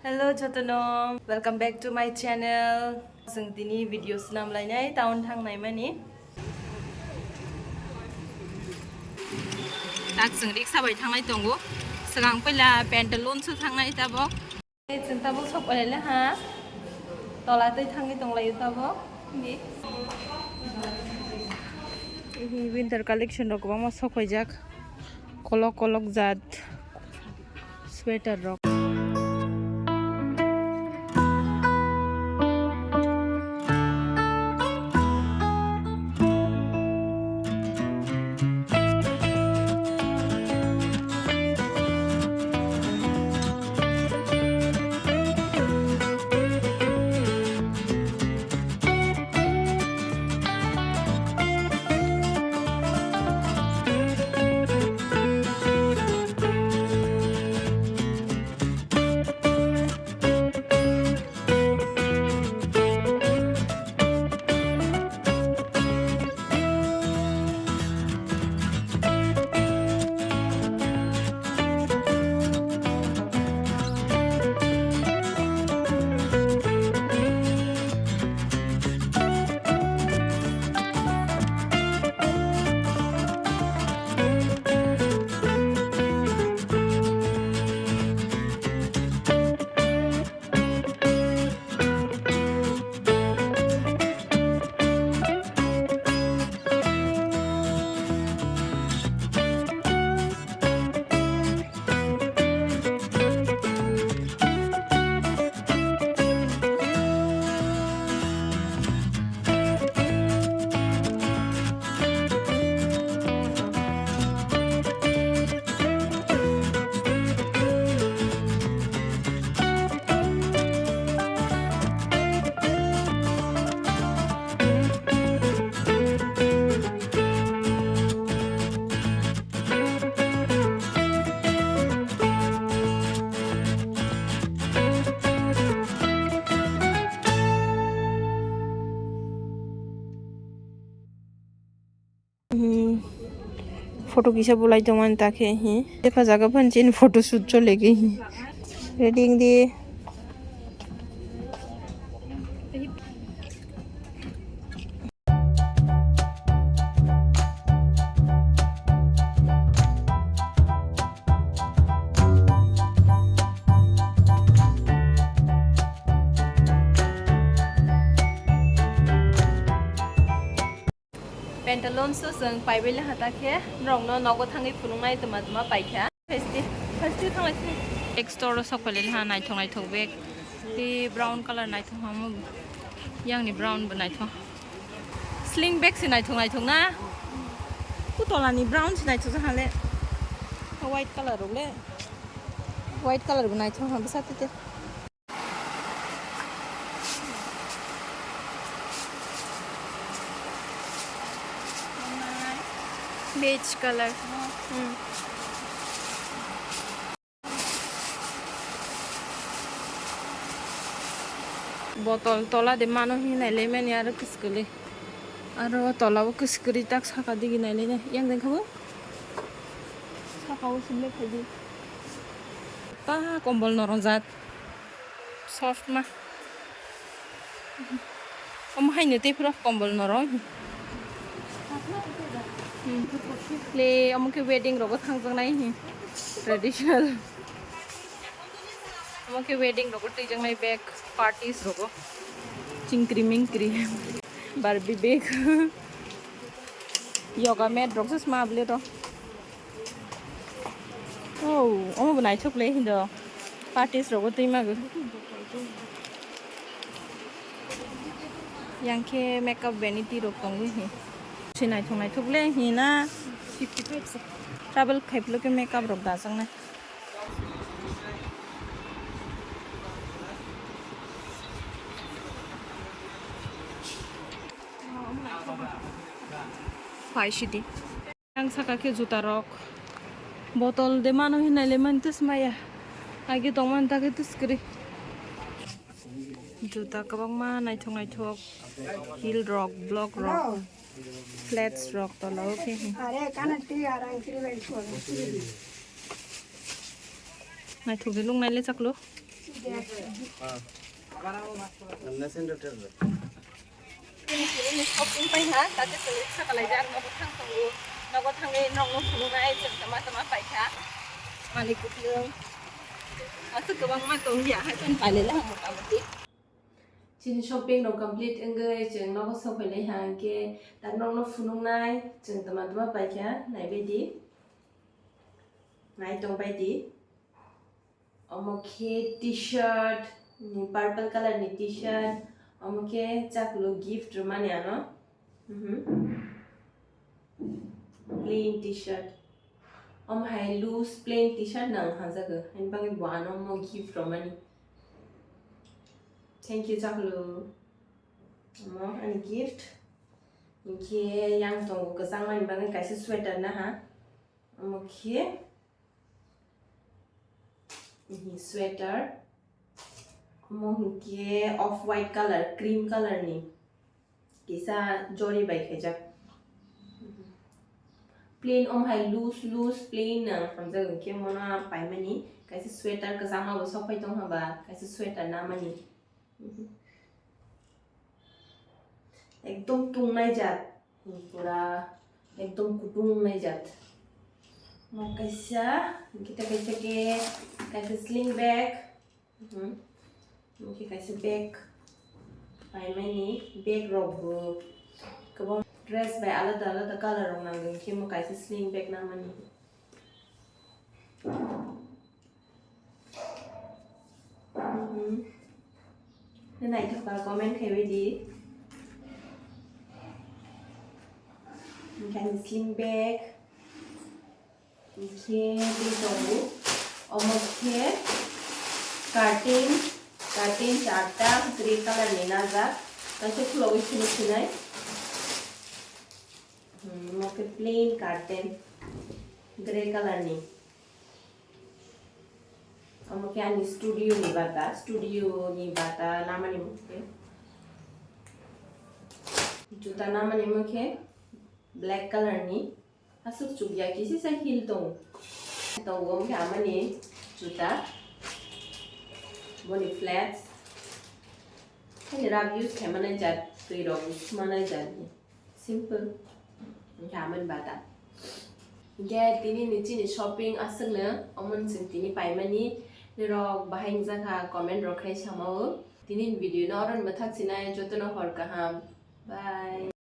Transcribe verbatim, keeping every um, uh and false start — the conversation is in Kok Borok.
Hello jotono, welcome back to my channel. Chwng tini video swnam lainai town thang naimani. Tak chwng riksa bai thangnai tongo. Swkang puila Pantaloons o thangnai tabok. Chwng tabok sok pailai le ha. Tola tei thangwi tonglaio tabok. Winter collection rok kwbangma sok paijak. Kolok kolok jat sweater rok. Hmm. Photo kisa bulai tongmani takhe hi. Tepa jaga phan chini photo shoot chole ke hi. Ready wngdi. Pantaloons o chwng paibai le hata khe norokno nogo thangwi phunuknai twma twma paikha. Phesti, phesti thanglai sini. Bag store o sok pailai ha, naithok naithok bag. Tei brown colour naithok ha mo. Yang ni brown bo naithok. Sling bag se naithok naithok na. Putola ni brown se naithok hale. White colour rok le. White colour bo naithok ha bwsa tete. Beige colour. Hmm. Botol tola de mano hinwi nailai mani aro kwskwlwi. Aro tola o kwskwrwi tak saka digi nailai nai. Yang dengkha bo? Saka o sumle khaidi. Ta kombol norong jat. Soft ma. Omo haino tei phuru kombol norong. Hmm. Le omo khe wedding rogo thangjaknai hi. Traditional. Omo khe wedding rogo twijaknai bag parties rogo. Chingkri mingkri. Barbie bag. Yoga mat rok se sma bwle rok. Oh, omo bo naithok le hindo. Parties rogo twi mago. Yang khe makeup vanity rok tongo hi. Se naithok naithok le hi na. Fifty five se. Travel khai philo khe makeup rok dajaknai. Phai sidi. Yang saka khe juta rok. Botol de mano hinai le mani tis maya. Agi tong mani ta khe tis kwrwi. Juta kwbangma naithok naithok. Heel rok, block rok, flats rok tola o khe hi. Naithok de lung nai le chaklo. Nanda Center tel. Ini shopping pai ha, tadi selik sekali jar nogo thang tunggu, nogo thangge nong nong sunu nai, jeng tama tama pai ha. Malik kuplung. Asuk kebang ma tong ya, hai pen pai lela motamuti. Chini shopping rok complete wngwi chwng nogo sokphailai ha, hwnkhe tak nokno phunuknai chwng tama tama paikha, naibaidi, nai tongbaidi. Omo khe t-shirt, ni purple colour ni t-shirt, omo khe chaklo gift rwmani ano. Mhm. Plain t-shirt. Omo hai loose plain t-shirt nang hamjago. Ani bagwi bo ano omo gift rwmani. Thank you, chaklo. Omo ani gift. Hinkhe yang tongo kwchangmani bagwi kaisa sweater naha. Omo khe, mhm, sweater. Omo hinkhe off white colour, cream colour ni. Kisa jori bai khaijak. Plain om hai loose, loose, plain nang hamjak hinkhe mono paimani. Kaisa sweater kwchangma bo sok phai tong haba, kaisa sweater namani. Ekdom tungnai jat, pura ekdom kutung nai jat. Mo kaisa, kita kaisa ke, kaisa sling bag. Mhm. Mo ke kaisa bag. Paimani bag rok bo kwbang dress bai alada alada colour rok nangwi khe mo kaisa sling bag namani. Mhm. Nai thok ba comment khai bai di. Hinkhe ani sling bag. Hinkhe tei tongo. Omo khe curtain, curtain charta grey colour ni najak. Kaisa khulogwi sini sinai. Hmm, omo khe plain curtain, grey colour ni. Omo khe ani studio ni bata, studio ni bata namani mukhe. Juta namani mukhe black colour ni. Aswk chukya kisi sa heel tong. Tongo omo khe amani juta. Boni flats. Ani rub use khaimani jat, twi rok sumanai jat ni. Simple. Hinkhe amani bata. Hinkhe tini ni chini shopping aswkno, omo chwng tini paimani. Nirok bahai wngjakha comment rok khai samao. Tini ni video no oro ni mwthak sinai, jotono hor kaham. Bye.